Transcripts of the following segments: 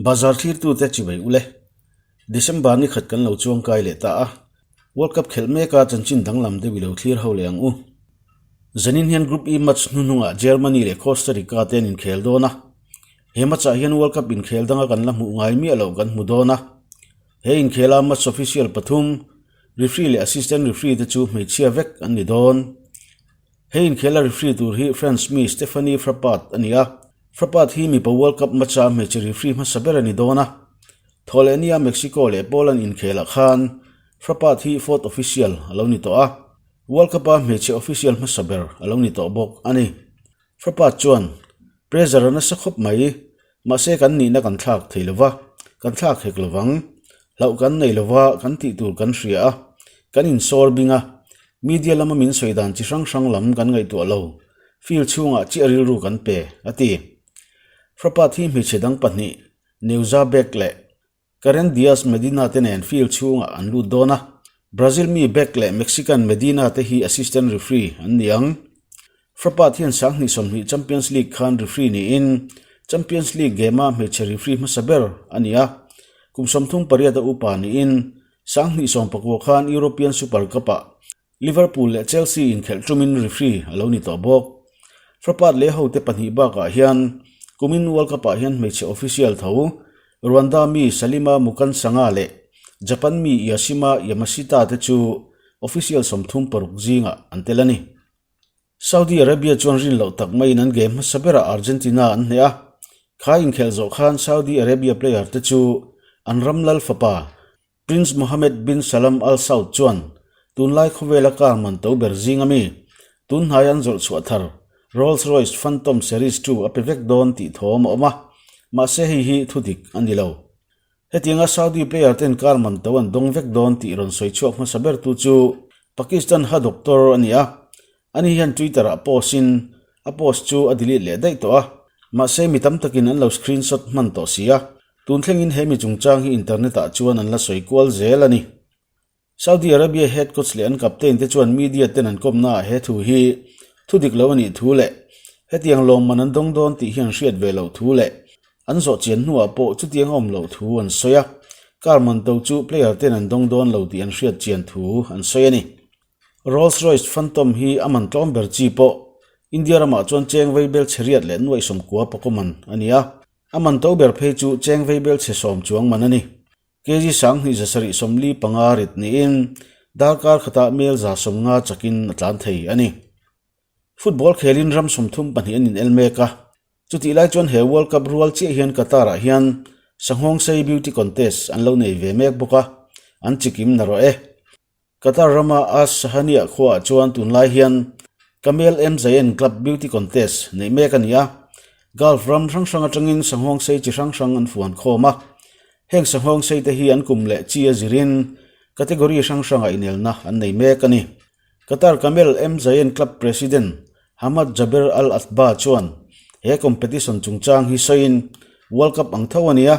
Bazar thlirtute chibai ule. December ni khat kan lo chuang kai leh ta a, World Cup khelh meka chanchin danglam deuh i lo thlir ho leh ang u. Zanin hian Group E match hnuhnungah Germany leh Costa Rica te an inkhel dawn a. He match ah hian World Cup inkhel danga kan la hmuh ngai miah loh kan hmu dawn a. He inkhela match official pathum, referee leh assistant referee te chu hmeichhia vek an ni dawn. He inkhela referee tur hi France mi Stephanie Frappart a ni a. Frappart hi mipa World Cup match-a hmeichhe referee hmasa ber a ni dawn a. Thawhlehnia Mexico leh Poland inkhelah khan Frappart hi fourth official a lo ni tawh a. World Cup-a hmeichhe official hmasa ber a lo ni tawh bawk a ni. Frappart chuan, Pressure a nasa khawp mai, mahse kan nihna kan thlak thei lo va, kan thlak hek lo vang. Hlauh kan nei lo va, kan tih tur kan hria a, kan insawr bing a, media lama min sawi dan chi hrang hrang lam kan ngaihtuah lo, field chhungah chiah rilru kan pe, a ti. Frappart hi hmeichhe dang pahnih, Neuza Beck leh Karen Diaz Medina te nen field chhungah an lut dawn a, Brazil mi Beck leh Mexican Medina te hi assistant referee an ni ang. Frappart hian sanghnih sawmhnih Champions League khan referee niin Champions League game-a hmeichhe referee hmasa ber a ni a, kum 38 a upa niin sanghnih sawmpakua khan European Super Cup-ah Liverpool leh Chelsea inkhelh tumin referee a lo ni tawh bawk. Frappart leh hote pahnih bakah hian kumin World Cup-ah hian hmeichhe official tho Rwanda mi Salima Mukansanga leh Japan mi Yashima Yamashita te chu official 36 zingah an tel a ni. Saudi Arabia chuan rin loh tak maiin an game hmasa berah Argentina an hneh a. Kha inkhelh zawh khan Saudi Arabia player te chu an ram lal fapa Prince Mohammed bin Salam Al Saud chuan tunlai khawvela car man to ber zing ami tun hnai an zawrh chhuah thar Rolls Royce Phantom Series 2 a pe vek dawn tih thawm a awm a, mahse hei hi thu dik a ni lo. Hetianga Saudi player ten car man to an dawng vek dawn tih rawn sawi chhuak hmasa bertu chu Pakistan ha doctor a ni a, ani hian Twitter ah post in a post chu a delete leh daih tawh a, mahse mi tam takin an lo screenshot hman tawh si a. Tun thlengin he mi chungchang hi internet ah chuan an la sawi kual zel a ni. Saudi Arabia head coach leh an captain te chuan media ten an kawmna ah he thu hi thu dik lo a nih thu leh hetiang lawmman an dawng dawn tih hi an hriat ve loh thu leh an zawh chian hnuah pawh chutiang a awm loh thu an sawi a, car man to chu player ten an dawng dawn lo tih an hriat chian thu an sawi a ni. Rolls Royce Phantom hi a man tlawm ber chi pawh India ramah chuan cheng veibel chhe riat leh nuaih sawmkua pakawman a ni a. A man to ber phei chu cheng veibel chhe sawm chuang man a ni. Kg 2745 rit niin darkar khatah mel 150 chakin a tlan thei a ni. Football khelin ram 34 an inel mek a, chutih lai chuan he World Cup rual chiah hian Qatar-ah hian Sanghawng Sei Beauty Contest an lo nei ve mek bawk a, an chikim narawh e. Qatar rama As Sahaniah khuaah chuan tunlai hian Camel M Zayen Club Beauty Contest neih mek a ni a. Gulf ram hrang hrang atangin sanghawng sei chi hrang hrang an fuan khawm a. Heng sanghawng sei te hi an kum leh chi a zirin category hrang hrangah inelna an nei mek a ni. Qatar Camel M Zayen Club President Hamad Jaber Al Athba chuan he competition chungchang hi sawiin World Cup ang tho a ni a,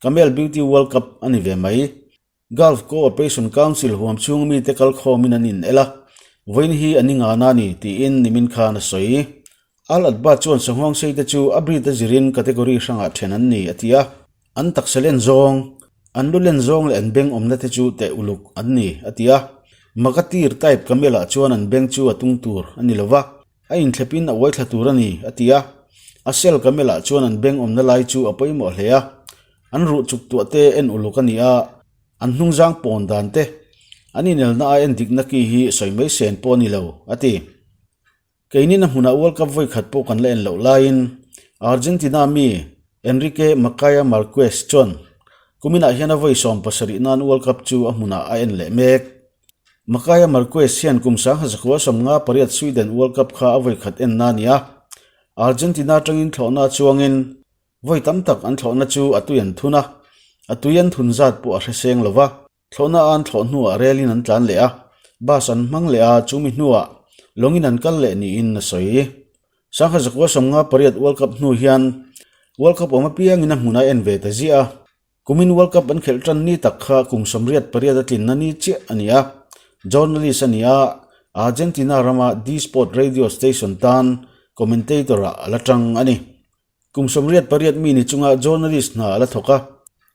Camel Beauty World Cup a ni ve mai. Gulf Cooperation Council huam chhung mite kal khawmin an in el a, vawiin hi an ingan a ni tiin nimin khan a sawi. Al Atba chuan sanghawng sei te chu a breed a zirin category hrangah then an ni a ti a, an taksa len zawng, an lu len zawng leh an beng awmna te chu teh uluk an ni a ti a. Magatir type camel ah chuan an beng chu a tung tur a ni lova, a inthlepin a uaithla tur a ni a ti a. A sel camel ah chuan an beng awmna lai chu a pawimawh hle a. An ruh chuk tuah te en uluk a ni a, an hnungzang pawn dan te, an inelna a en dikna ki hi sawi mai sen pawh a ni lo, a ti. Keinin a hmunah World Cup vawi khat pawh kan la en loh laiin Argentina mi Enrique Macaya Marquez chuan kuminah hian a vawi 70 nan World Cup chu a hmunah a en leh mek. Macaya Marquez hian kum 1958 Sweden World Cup kha a vawi khat enna a ni a, Argentina atangin thlawhna chuangin Vawi tam tak an thlawhna chu a tui an thun a, a tui an thun zat pawh a hre seng lo va. Thlawhna an thlawh hnuah relin an tlan leh a, bus an hmang leh a, chumi hnuah lawngin an kal leh niin a sawi. 1958 World Cup hnu hian World Cup awm apiangin a hmun a en ve ta ziah a. Kumin World Cup an khelh tan ni tak kha kum 88 a tlinna ni chiah a ni a. Journalist a ni a, Argentina rama D-Sport radio station tan commentator-ah a la tang a ni. Kum 88 mi ni chunga journalist hna a la thawk a,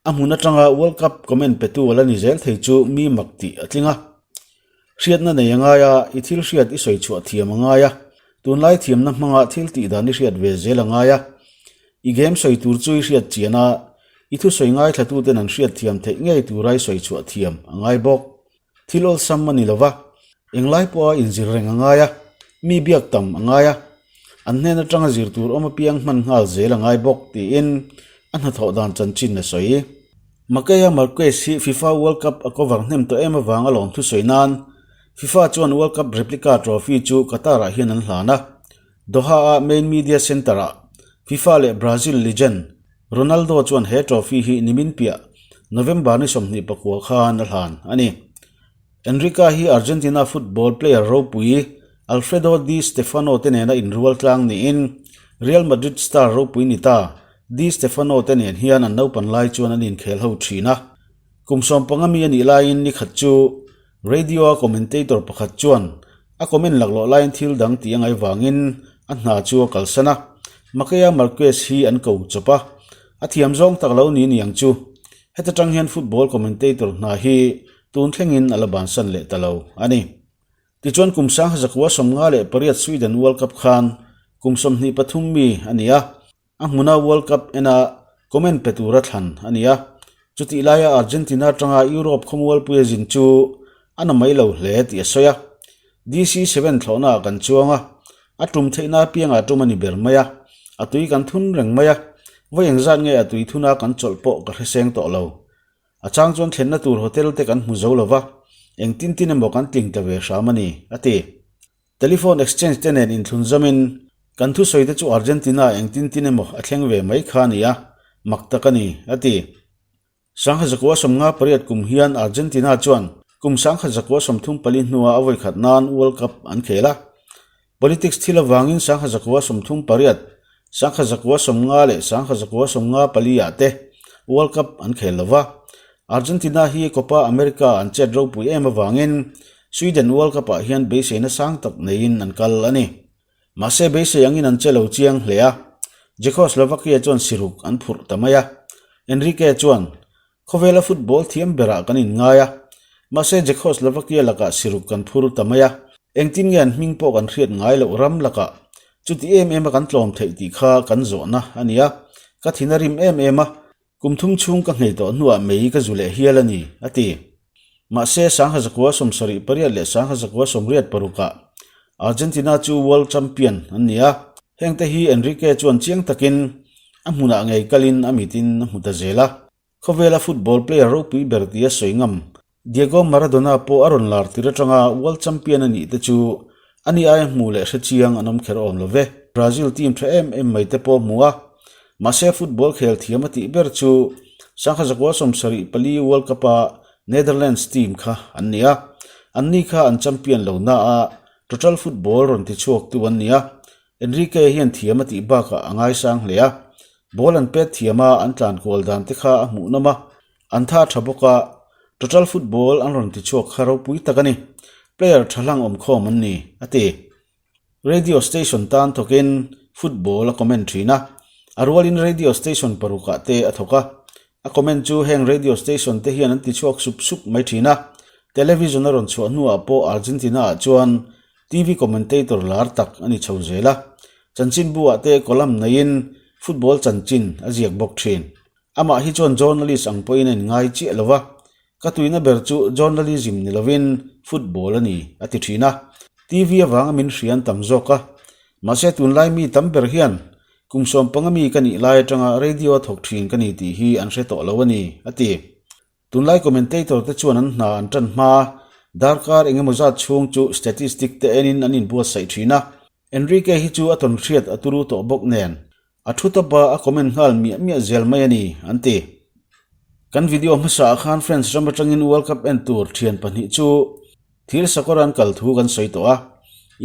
a hmun atanga World Cup comment petu a la ni zel thei chu mi mak tih a tling a. Hriatna nei a ngai a, i thil hriat i sawi chhuah thiam a ngai a, tunlai thiamna hmanga thil tih dan i hriat ve zel a ngai a. I game sawi tur chu i hriat chian a, i thusawi ngaithlatuten an hriat thiam theih ngei tura i sawi chhuah thiam a ngai bawk. Thil awlsam a ni lo va, englai pawha inzir reng a ngai a, mi biak tam a ngai a, an hnen atanga zir tur awm apiang hman nghal zel a ngai bawk tiin a hnathawh dan chanchin a sawi. Makeya Marquez hi FIFA World Cup a cover hnem tawh em avanga lawm thusawi nan FIFA chuan World Cup replica trophy chu Qatar-ah hian an hlan a, Doha-a main media centre-ah FIFA leh Brazil legend Ronaldo chuan he trophy hi nimin piah November ni 29 khan a hlan a ni. Enrica hi Argentina football player ropui Alfredo Di Stefano te nena inrual tlang niin Real Madrid star ropui ni ta Di Stefano te nen hian an naupan lai chuan an inkhel ho thin a. Kum 15 mi a nih laiin ni khat chu Radio-a commentator pakhat chuan a comment laklawh laiin thil dang tih a ngaih vangin a hna chu a kalsan a, Makeya Marquez hi an ko chawp a, a thiam zawng tak lo ni niang chu. Heta tang hian football commentator hna hi tun thlengin a la bansan leh ta lo a ni. Tichuan kum 1958 Sweden World Cup khan kum 23 mi a ni a, A hmuna World Cup ena comment pe tura thlan a ni a, chutih laia Argentina atanga Europe khawmualpui a zin chu a na mai lo hle tih a sawi a. DC-7 thlawhnaah kan chuang a, a tum theihna apiangah tum a ni ber mai a, a tui kan thun reng mai a, vawi engzat nge a tui thuna kan chawlh pawh ka hreseng tawh lo. A chang chuan thlenna tur hotel te kan hmu zo lo va, engtin tin emaw kan tling ta ve hram a ni, a ti. Telephone exchange te nen inthlun zamin kan thusawi te chu Argentina engtin tin emaw a thleng ve mai kha a ni a, mak tak a ni, a ti. 1958 kum hian Argentina chuan kum 1934 hnua a vawikhat nan World Cup an khel a. Politics thil avangin 1938, 1950 leh 1954 ah te World Cup an khel lo va. Argentina hi Copa America an chet ropui em avangin Sweden World Cup ah hian beiseina sang tak neiin an kal a ni. Mahse beisei angin an che lo chiang hle a, Czechoslovakia chuan siruk an phurh ta mai a. Enrique chuan, Khawvela football thiam berah kan inngai a, mahse Czechoslovakia lakah siruk kan phur ta mai a, engtin nge an hming pawh kan hriat ngai loh ram lakah chuti em em a kan tlawm theih tih kha kan zawhna a ni a, ka thin a rim em em a, Kum thum chhung ka nghei tawh hnuah mei ka zu leh hial a ni, a ti. Mahse, 1978 leh 1986 ah Argentina chu World Champion an ni a, hengte hi Enrique chuan chiang takin a hmunah ngei kalin a mitin a hmu ta zel a. Khawvela football player ropui ber tia sawi ngam Diego Maradona pawh a rawn lar tir atanga World Champion a nih te chu ani aia hmu leh hre chiang an awm kher awm lo ve. Brazil team tha em em mai te pawh hmu a, mahse football khel thiam a tih ber chu 1974 World Cup-a Netherlands team kha an ni a, anni kha an champion lo na a, total football rawn ti chhuaktu an ni a, Enrique hian thiam a tih bakah a ngaisang hle a, ball an pet thiam a, an tlan kual dan te kha a hmuhnawm a, An tha tha bawk a, total football an rawn ti chhuak kha ropui tak a ni. Player tha hlang awm khawm an ni, a ti. Radio station tan thawkin football a comment thin a, a rualin radio station parukah te a thawk a. A comment chu heng radio station te hian an ti chhuak sup sup mai thin a. Television a rawn chhuah hnuah pawh Argentina-ah chuan TV commentator lar tak a ni chho zel a. Chanchinbu-ah te column neiin football chanchin a ziak bawk thin. Amah hi chuan journalist ang pawhin a inngai chiah lo va, Ka tuina ber chu journalism ni lovin football a ni, a ti thin a. TV avanga min hria an tam zawk a. Mahse tunlai mi tam ber hian kum 15 mi ka nih lai atanga radio a thawk thin ka ni tih hi an hre tawh lo a ni, a ti. Tunlai commentator te chuan an hna an tan hma darkar engemaw zat chhung chu statistic te enin an inbuatsaih thin a. Enrique hi chu a tawn hriat a turu tawh bawk nen A thu tawpa a comment nghal miah miah zel mai a ni, an ti. Kan video hmasaah khan France ram atangin World Cup en tur thian pahnih chu thil sakawr an kal thu kan sawi tawh a,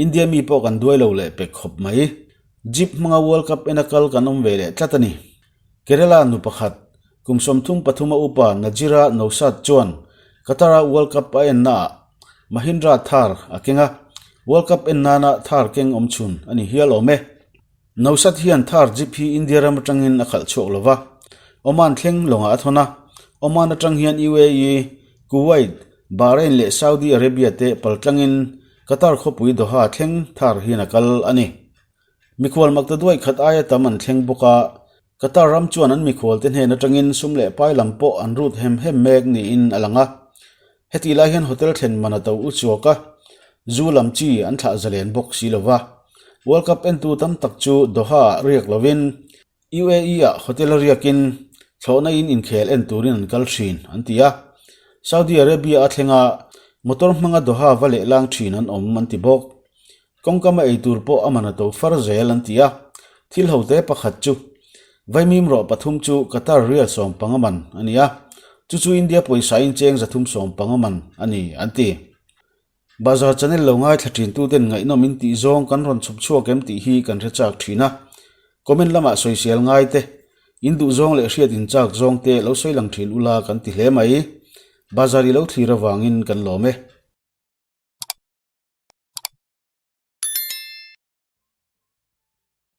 India mi pawh kan duai lo leh pek khawp mai. Jeep hmanga World Cup en a kal kan awm ve leh tlat a ni. Kerala nu pakhat, kum 33 a upa Najira Naushad chuan Qatar-a World Cup a ennaah Mahindra Thar a keng a, World Cup en nana Thar keng awmchhun a ni hial awm e. Naushad hian Thar Jeep hi India ram atangin a khalh chhuak lo va, Oman thleng lawngah a thawn a. Oman atang hian UAE, Kuwait, Bahrain leh Saudi Arabia te paltlangin Qatar khawpui Doha thleng Thar hian a kal a ni. Mikhual makta duai khat aia tam an thleng bawk a, Qatar ram chuan an mikhualte hnen atangin sum leh pai lam pawh an rut hem hem mek niin a lang a. Hetih lai hian hotel thlen man a to u chuak a, zu lam chi an thlah zalen bawk si lo va. World Cup entu tam tak chu Doha-ah riak lovin UAE-ah hotel a riakin thlawhna in inkhel en turin an kal thin, an ti a. Saudi Arabia a thlenga motor hmanga Doha va lehlang thin an awm, an ti bawk. Kawngkam a ei tur pawh a man a to far zel an ti a, thil hote pakhat chu Vaimim rawh pathum chu Qatar rial 15 man a ni a, chu chu India pawisa in cheng 315 man a ni an ti. Bahzar channel lo ngaithla thin tuten ngaihnawm in tih zawng kan rawn chhup chhuak em tih hi kan hre chak thin a, comment lamah sawisel ngai te, in duh zawng leh hriat in chak zawng te lo sawi lang thin ula kan ti hle mai. Bahzar i lo thlir avangin kan lawm e.